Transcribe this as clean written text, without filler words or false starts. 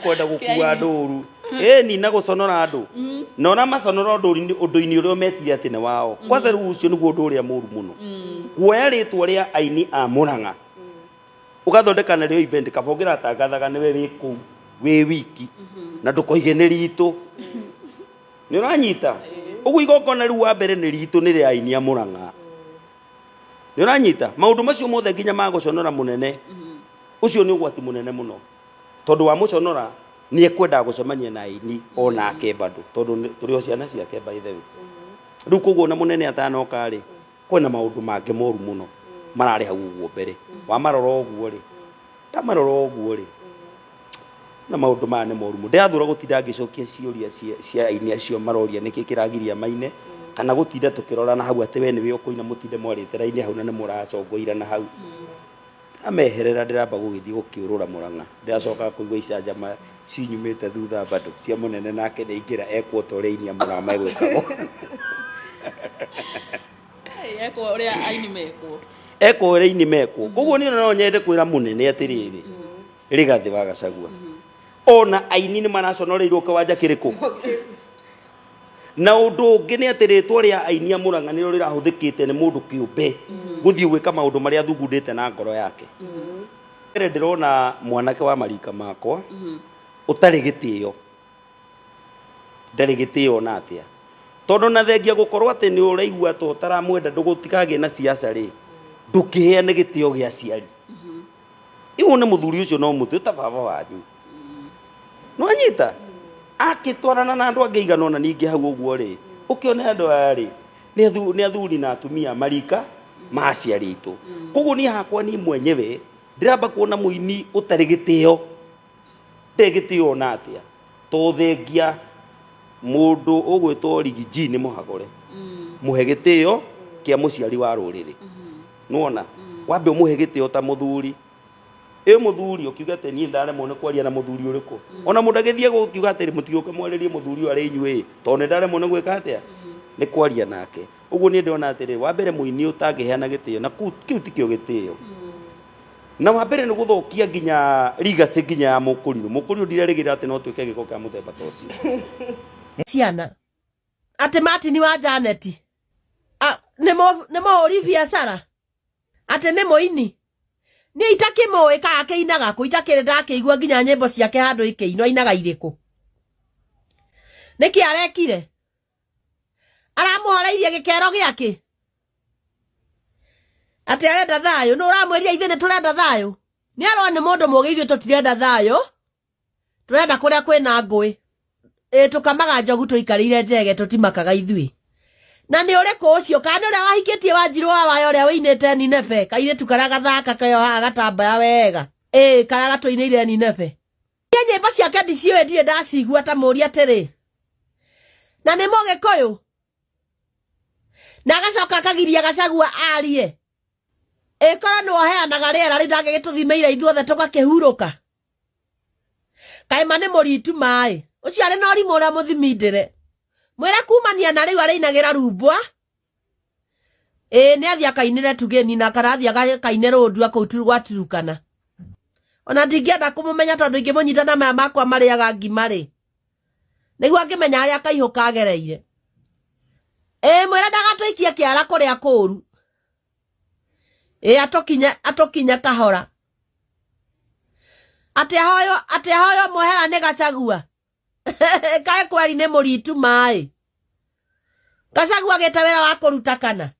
Kwenda gũkua ndũru ĩni na gũconora andũ na ũramaconora ũndũ-inĩ ũndũ-inĩ ũrĩa ũmetire atĩ nĩ wao. Kwanza rĩu ũcio nĩguo ũndũ ũrĩa mũru mũno, kuoya rĩtwa rĩa aini a Mũrang'a ũgathondeka narĩo event. Kaba ũngĩratangathaga nĩwe wĩ kũu wĩ wiki na ndũkoige nĩ ritũ. Nĩ ũranyita ũguo? Igongona rĩu wa mbere nĩ ritũ, nĩ rĩa aini a Mũrang'a. Nĩ ũranyita maũndũ macio mothe nginya ma gũconora mũnene ũcio nĩ ũgwati mũnene mũno, tondũ wamũconora nĩ ekwendaga gũcemania na aini onake bado, tondũ tũrĩ o ciana ciake, by the way. Rĩu koguo na mũnene atanoka rĩ, kwĩna maũndũ mangĩ moru mũno mararĩ hau ũguo mbere. Wamarora ũguo rĩ, ndamarora ũguo rĩ, na maũndũ maya nĩ moru mũno. Ndĩrathũra gũtinda ngĩcokia ciũria cia aini acio maroria nĩkĩ kĩragiria maine, kana gũtinda tũkĩrorana hau atĩ we nĩwe ũkũina, mũtinde mwarĩte raini hau na nĩ mũracongoirana hau. Ndameherera, ndĩramba gũgĩthiĩ gũkĩũrũra Mũrang'a. Ndĩracoka kũigua icanjama cinyumĩte thutha bado cia mũnene, nake nĩ aingĩra ekwo ta ũrĩa aini a Mũrang'a megwĩkagwo. Ekwo ũrĩa aini mekwo. Ekwo ũrĩa aini mekwo. Koguo niĩ no nyende kwĩra mũnene atĩrĩrĩ, Rigathĩ wa Gachagua, ona aini nĩ maraconoreirwo kĩwanja kĩrĩkũ? Na ũndũ ũngĩ nĩ atĩ rĩtwa rĩa aini a Mũrang'a nĩrĩo rĩrahũthĩkĩte nĩ mũndũ kĩũmbe gũthiĩ gwĩka maũndũ marĩa athugundĩte na ngoro yake. Mbere ndĩrona mwanake wa marika makwa ũtarĩ gĩtĩo, ndarĩ gĩtĩo ona atĩa, tondũ na thengia gũkorwo atĩ nĩ ũraigua ta ũtaramwenda ndũgũtikagĩe na ciaca rĩ, ndũkĩheane gĩtĩo gĩa aciari. Iũ nĩ mũthuri ũcio no mũtĩ ta baba wanyu. Nĩwanyita akĩtwarana na andũ angĩ aigana ũna ningĩ hau ũguo rĩ, ũkĩone andũ aya rĩ nĩ athuri na atumia marika ma aciari aitũ. Koguo niĩ hakwa, niĩ mwenyewe ndĩramba kuona mũini ũtarĩ gĩtĩo, ndarĩ gĩtĩo ona atĩa, to thengia mũndũ ũgwĩtwo Riggy G nĩ mũhagũre, mũhe gĩtĩo kĩa mũciari wa rũrĩrĩ. Nĩwona wambe ũmũhe gĩtĩo ta mũthuri. Ĩ mũthuri ũkiuga atĩ niĩ ndaremwo nĩ kwaria na mũthuri ũrĩkũ? Ona mũndũ agĩthiĩ gũkiuga atĩrĩ, mũtigũke mwarĩrie mũthuri ũyũ arĩ inyuĩ, tondũ nĩ ndaremwo nĩ gwĩka atĩa, nĩ kwaria nake. Ũguo niĩ ndĩrona atĩrĩ, wa mbere mũini ũtangĩheana gĩtĩo na kĩu tikĩo gĩtĩo, na wa mbere nĩ gũthũkia nginya legacy nginya ya mũkũrirũ. Mũkũrirũ ndirerĩgĩrĩra atĩ no tuĩke gĩko kĩa mũthemba ta ũcio. Ciana atĩ Martin wa Janet nĩ mũhũri biacara, atĩ nĩ mũini. Niĩ itakĩmũĩ kana akĩinaga kũ, itakĩrĩ ndakĩigua nginya nyĩmbo ciake handũ ikĩinwo. Ainaga irĩkũ? Nĩkĩ arekire? Aramũhoreirie gĩkero gĩake atĩ arenda thayũ. Nĩ ũramwĩria ithuĩ nĩ tũrenda thayũ? Nĩ arona nĩ mũndũ mũgĩ. Ithuĩ tũtirenda thayũ, tũrenda kũrĩa kwĩna ngũĩ. Ĩ tũkamaga njogu tũikarĩire njege, tũtimakaga ithuĩ. Na nĩ ũrĩkũ ũcio? Kana nĩ ũrĩa wahikĩtie Wanjirũ wa Waya, ũrĩa wĩinĩte Nineve, kairĩtu karĩa gathaka keyohaga gatambaya wega, ĩ karĩa gatũinĩire Nineve? Niĩ nyĩmbo ciake ndiciũĩ, ndirĩ ndacigua. Ta mũũria atĩrĩ, na nĩ Mũgĩkũyũ, na agacoka akagiria Gacagua arie. Ĩkorwo nĩ ũheanaga rĩera rĩu, ndangĩgĩtũthimĩire ithuothe tũgakĩhurũka? Kaĩ ma nĩ mũritu maĩ ũcio arĩ na ũrimũ ũrĩa mũthimindĩre. Mwĩre kumania na rĩu arĩinagĩra rumbwa. Ĩĩ, nĩ athiĩ akainĩre Tugeni na kana athiĩ akaine Rũndua kũu gwa Turukana. Ona ndingĩenda kũmũmenya, tondũ ingĩmũnyita na maya makwa marĩaga ngima rĩ, nĩguo angĩmenya harĩa kaihũ kagereire. Ĩĩ, mwĩre ndagatũikie kĩara kũrĩa kũũru. Ĩĩ, atũkinye, atũkinye kahora. Atĩ ahoywo, atĩ ahoywo mũhera nĩ Gacagua. Kaĩ kweri nĩ mũritu maĩ? Gacagua agĩte wĩra wa kũruta kana?